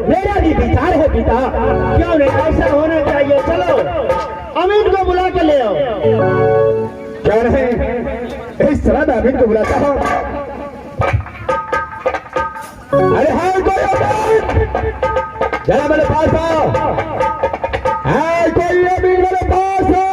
मेरा भी विचार है पिता। क्यों नहीं, ऐसा होना चाहिए। चलो अमीन को बुला के ले आओ। क्या रहे, इस तरह मैं अमीन को बुलाता हूँ। अरे हाँ कोई अमीन, जरा मेरे पास आओ। हाँ कोई अमीन मेरे पास आओ।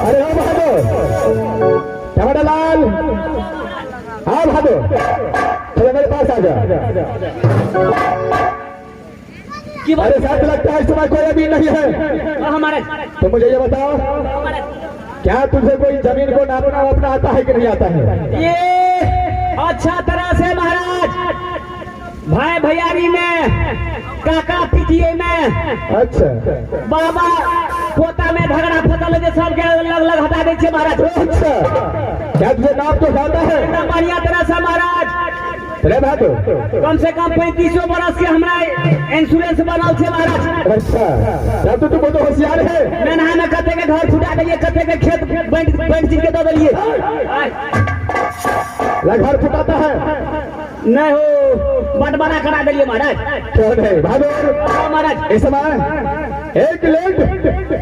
अरे हाँ बहादुर, टमाटर लाल, हाँ बहादुर, चलो मेरे पास आ जाओ। अरे साथ लगता है इस समय कोई अमीन नहीं है। हमारा तो मुझे ये बताओ, क्या तुझे कोई जमीन को नापना वापना आता है कि नहीं आता है? ये अच्छा तरह से महाराज, भाई भैयारी में, काका पितिये में, अच्छा, बाबा पोता में झगड़ा फसल जे सबके अलग अलग हटा दै छै महाराज। अच्छा, क्या तुझे नाप तो आता है? एकदम बढ़िया तरह से महाराज। अरे बहादुर, कम से कम 35 बरस के हमरा इंश्योरेंस बनल छै महाराज। अच्छा, तब तो तू बहुत होशियार है। मेनहा में कते के घर फुटा देलिए, कते के खेत बैंट बैंट चीज के दऽ देलिए। घर फुटाता है? नहीं हो, बंटवारा करा देलिए महाराज। क्यों नहीं बहादुर? महाराज इस समय एक प्लेट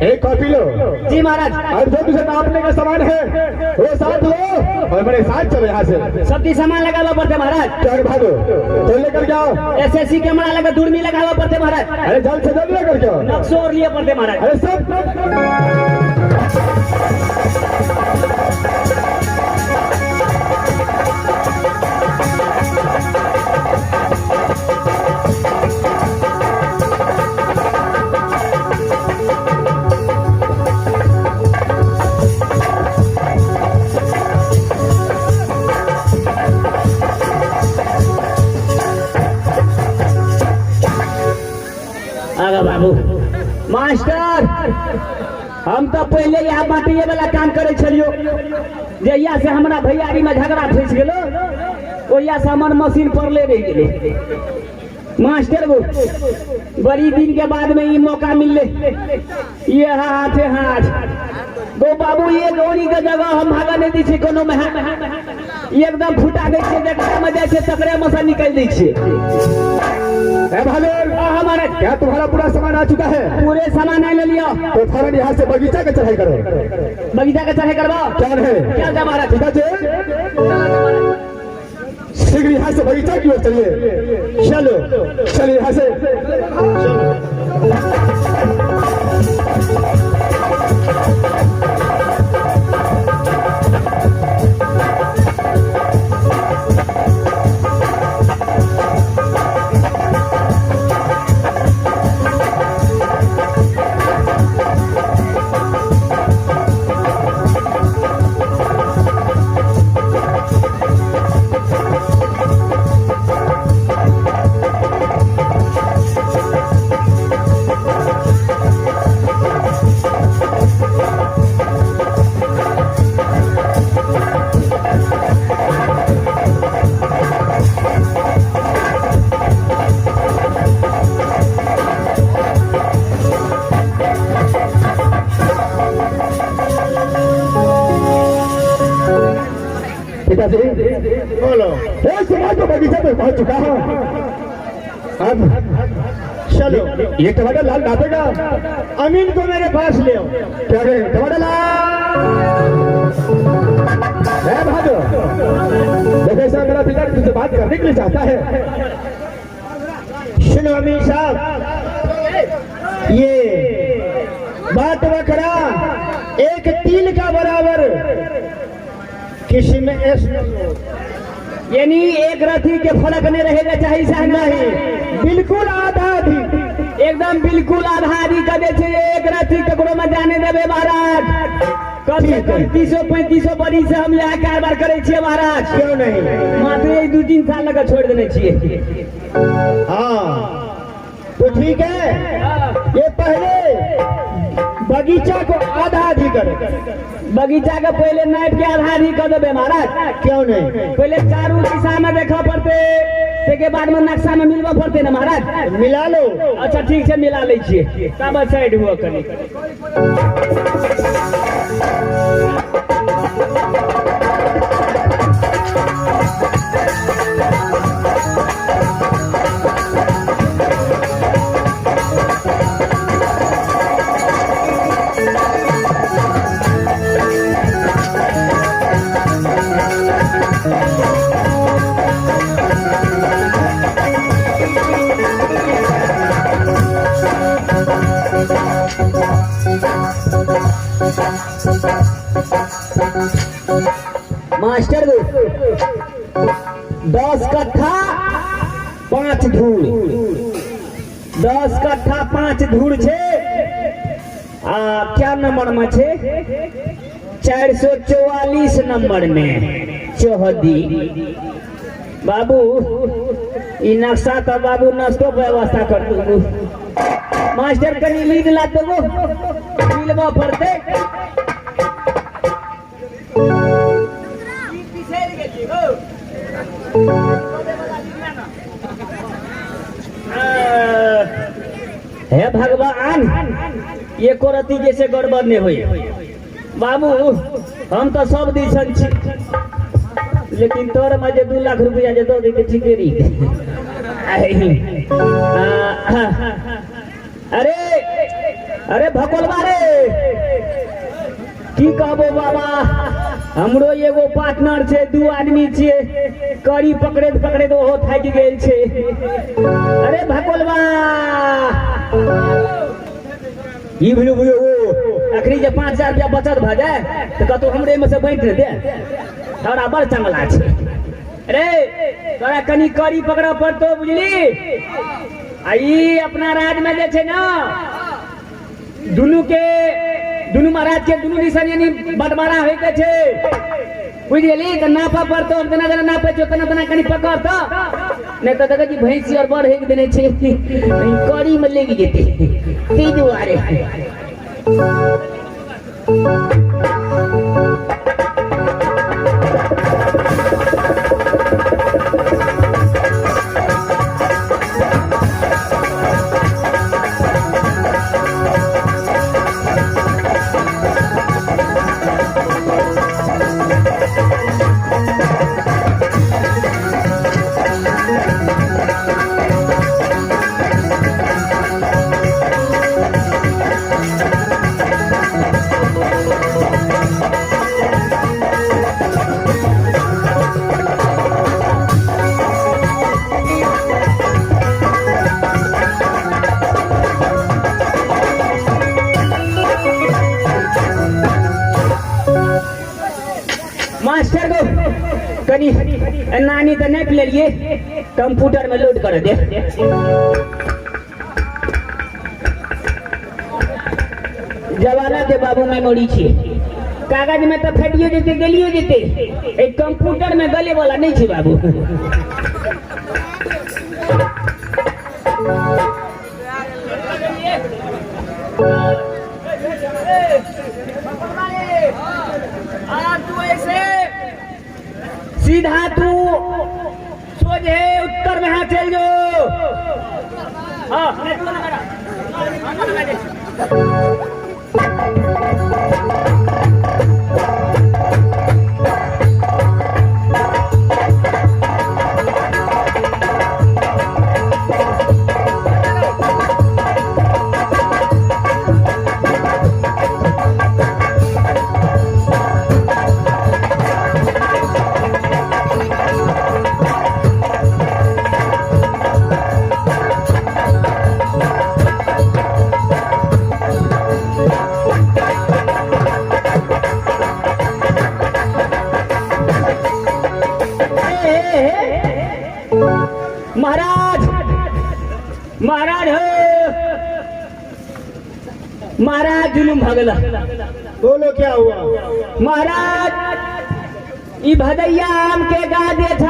एक कॉफी लो। जी महाराज। और जो तुझे नापने का सामान है वो साथ लो और मेरे साथ चलो यहाँ से। सब्जी सामान लगावा पड़ते महाराज। क्या बहादुर, तो लेकर जाओ। एसएससी कैमरा लगा दूरबीन लगावा पड़ते महाराज। अरे जल्द से जल्द लेकर जाओ। नक्शो और लिए पड़ते महाराज। अरे सब अरे बाबू मास्टर, हम तो पहले यहाँ बांटिए वाला काम करे छलियो। जहिया से हमरा भैयारी में झगड़ा फंस गेलो, ओहिया से हमर मशीन पड़ले रह गेलै। मास्टर गो, बड़ी दिन के बाद में ई मौका मिलले, ये हाथे हाथ गो बाबू, एक ओरी के जगह हम भागा नहीं दै छियै कोनो में, एकदम फुटा दै छियै, जकरा में जाइ छियै तकरे में से निकलि दै छियै। बहादुर, हमारे क्या तुम्हारा पूरा सामान आ चुका है? पूरे सामान नहीं ले लियो। तो फौरन यहाँ से बगीचा के चढ़ाई करो। बगीचा के चढ़ाई करवा? क्या है? क्या जा महाराज? ठीक है, शीघ्र यहाँ से बगीचा की ओर चलिए। चलो चलिए यहाँ से। पिताजी बोलो। समाज तो बगीचा में पहुंच चुका हूँ। अब चलो ये टमाटर लाल नापेगा। अमीन को मेरे पास ले आओ। क्या रे टमाटर लाल, बहादुर, देखो ऐसा मेरा पिता तुझसे बात करने के लिए चाहता है। सुनो अमीन साहब, ये बात बकरा एक तिल का बराबर किसी में एस यानी एक रथी के फलक नहीं रहेगा चाहिए साहब। नहीं, बिल्कुल आधा आधी, एकदम बिल्कुल आधा आधी कर दे छे। एक रथी ककरो में जाने देबे महाराज। कम से कम 300-3500 बरी से हम यहाँ कारोबार करे छियै महाराज। क्यों नहीं, मात्र 1-2-3 साल लगा छोड़ देने छियै। हाँ तो ठीक है, ये पहले बगीचा को आधा आधी करे। बगीचा के पहले नाप के आधा आधी कर देबे महाराज। क्यों नहीं, पहले चारू दिशा में देखा पड़ते। ताहिके बाद में नक्शा में मिलबऽ पड़तै ने महाराज। मिला लो। अच्छा ठीक छै, मिला लै छियै। तब साइड हुअ कनि। मास्टर 10 कट्ठा 5 धूर, 10 कट्ठा 5 धूर छे। आ क्या नंबर में छे? 444 नंबर में चौहदी। बाबू ई नक्शा तो बाबू नष्टो व्यवस्था कर दू। मास्टर कनी लीड ला देबो, मिलबो पड़ते। हे भगवान, ये रत्ती जैसे गड़बड़ नहीं हुई। बाबू हम तो सब दिसन छी, लेकिन तोर में जे 2 लाख रुपया जे दऽ देते ठीके रही। अरे अरे भकोलबा रे, की कहबो बाबा, हमरो एगो पार्टनर छे, 2 आदमी छिए, कड़ी पकड़ैत पकड़ैत ओहो थाकि गेल छे। अरे भकोलबा ई भेलो बुझो ओ अखनी जे 5000 रुपया बचत भऽ जाय तऽ कतौ हमरे में से बाँटि ने दे, तोरा बड़ चंगला छे। अरे तोरा कनी कड़ी पकड़ऽ पड़तौ बुझली। आ ई अपना राज में जे छै ने, दुनू के दुनू महाराज के दुनू दिशन यानी बंटवारा होय के छै, बुझि गेली? तऽ नापऽ पड़तौ, जेना जेना नापै छौ तेना तेना कनी पकड़ तऽ, नहि तऽ देखै छी भैंसी आओर बड़ हेक देने छै, कड़ी में लागि जेतै, ताहि दुआरे। मास्टर गो कनी नानी तऽ नापि लेलिए, कंप्यूटर में लोड कर दे। जमाना के बाबू मेमोरी छी, कागज में तो फटियो जेते गलियो जेते, एक कंप्यूटर में गले वाला नहीं छी बाबू। सीधा तू सोझे उत्तर में हाथ चल जो। हाँ, महाराज, महाराज हो, महाराज जुलुम भगला। बोलो क्या हुआ? महाराज ई भदैया आम के गाछ जे छ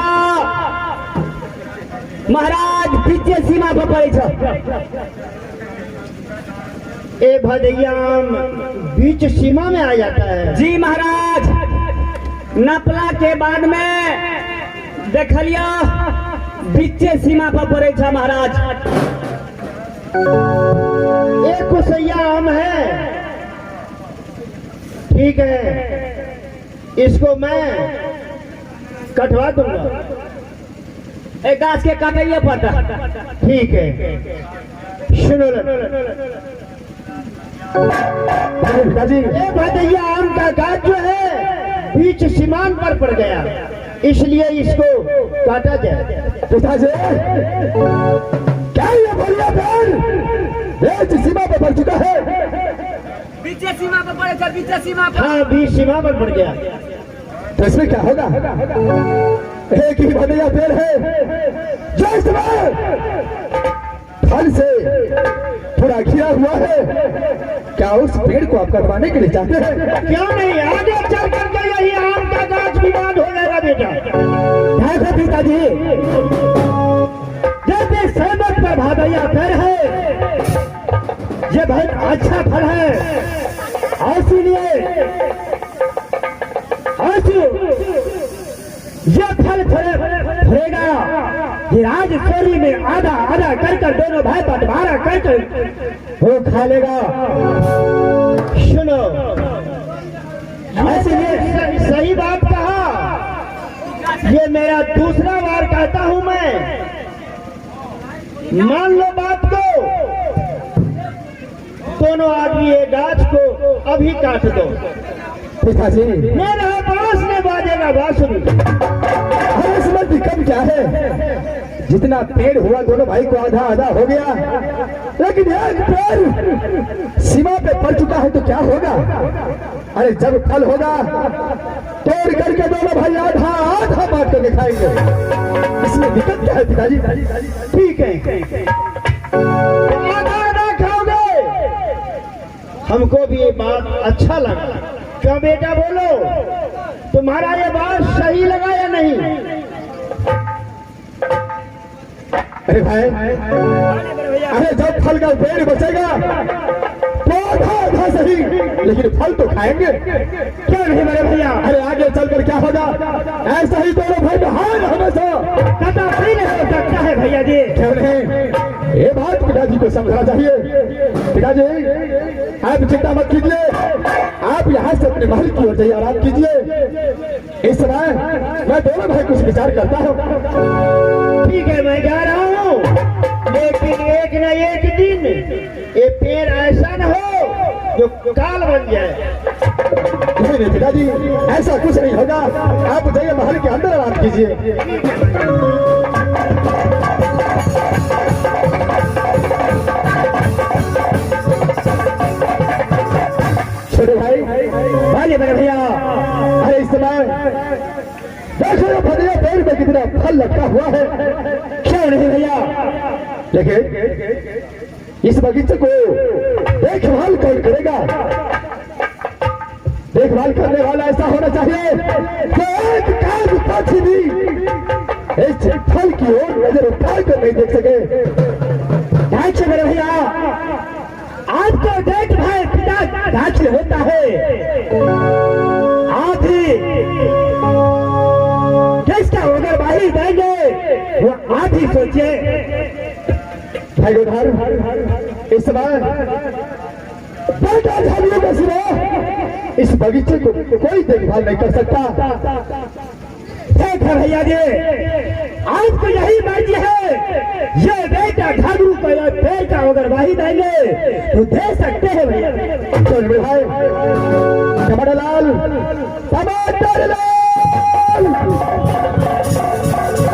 महाराज बीचे सीमा पर पड़े छ। ए भदैया आम बीच सीमा में आ जाता है। जी महाराज, नपला के बाद में देखलिया बीचे सीमा पर पड़े छै महाराज। एक कुसैया आम है, ठीक है, इसको मैं कटवा दूंगा। ए गाछ के काटैये पड़ता। ठीक है, सुनो, पिताजी, ये भदैया आम का गाछ जो है बीच सीमान पर पड़ गया, इसलिए इसको काटा जाए। पिताजी, क्या ये बढ़िया पेड़ बीच सीमा पर पड़ चुका है? बीचे सीमा पर पड़े छै, बीचे सीमा पर। हाँ, बीच सीमा पर पड़ गया। तो इसमें क्या होगा? एक ही भदैया पेड़ है जो इसमें फल से थोड़ा घिरा हुआ है। क्या उस पेड़ को आप कटवाने के लिए चाहते हैं? क्यों नहीं, आगे चल करके यही आम का गाछ विवाद हो जाएगा बेटा। देखो पिताजी, जब सहमत पर भादैया पेड़ है, ये बहुत अच्छा फल है, इसीलिए ये फल फलेगा। ये राजश्वरी में आधा आधा कर कर दोनों भाई बंटवारा कर कर वो खा लेगा। सुनो, इसलिए सही बात कहा, ये मेरा दूसरा बार कहता हूं मैं, मान लो बात को, दोनों आदमी ये गाछ को अभी काट दो। पिताजी, मेरा बांस में बाजेगा बांसुरी। अरे इसमें दिक्कत क्या है? जितना पेड़ हुआ दोनों भाई को आधा आधा हो गया, लेकिन एक पेड़ सीमा पे पड़ चुका है तो क्या होगा? अरे जब फल होगा तोड़ करके दोनों भाई आधा आधा बांट करके खाएंगे। इसमें दिक्कत क्या है पिताजी? ठीक है, आधा आधा खाओगे, हमको भी ये बात अच्छा लगा। क्यों बेटा बोलो, तुम्हारा ये बात सही लगा या नहीं? अरे भाई, अरे जब फल का पेड़ बचेगा तो आधा आधा सही, लेकिन फल तो खाएंगे। क्यों नहीं मेरे भैया? अरे आगे चलकर क्या होगा? ऐसा ही दोनों भाई हार हमेशा कदापि नहीं हो सकता है भैया जी। क्यों नहीं? ये बात पिताजी को समझना चाहिए। पिताजी, आप चिंता मत कीजिए, आप यहाँ से अपने महल की ओर जाइए, आराम कीजिए। इस समय मैं दोनों भाई कुछ विचार करता हूँ। ठीक है, मैं जा रहा हूँ, लेकिन एक न एक दिन ये पेड़ ऐसा न हो जो काल बन जाए। नहीं नहीं पिताजी, ऐसा कुछ नहीं होगा। आप जाइए महल के अंदर आराम कीजिए। छोटे भाई, बोलिए मेरे भैया। अरे इस समय देखो ये फलिया पेड़ में कितना फल लटका हुआ है। क्यों नहीं भैया? लेकिन इस बगीचे को देखभाल कौन करेगा? देखभाल करने वाला ऐसा होना चाहिए कि एक काग पक्षी भी इस फल की ओर नजर उठा कर नहीं देख सके। देखिए मेरे भैया, आपको देखभाल पिता दाखिल होता है, आप ही किसका होकर बाहर देंगे वो आप ही सोचिए। भाई गोधार, इस बार बेटा झाड़ियों के सिवा इस बगीचे को कोई देखभाल नहीं कर सकता। ठीक है भैया जी, आपको यही मर्जी है, ये बेटा झाड़ू को या पेड़ का अगर वाही देंगे तो दे सकते हैं भैया। चल मेरे भाई, टमाटर लाल, टमाटर लाल,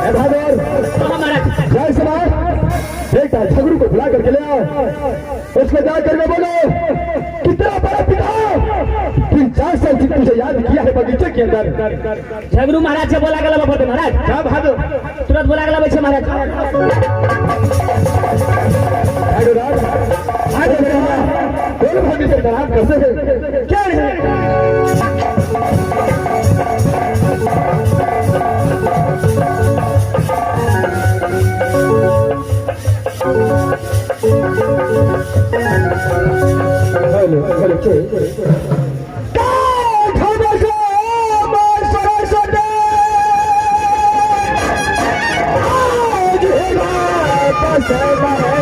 ए भाई, जय समाज, बेटा झगड़ू को बुला करके ले आओ, उसको जा करके बोलो कितना बड़ा पिता 3-4 साल से तुझे याद किया है बगीचे के अंदर। झगड़ू महाराज से बोला गला बाबा महाराज, जा भागो तुरंत बोला गला बच्चे महाराज। दोनों भाभी से खराब करते हैं क्या है? हेलो हेलो जोरदार है।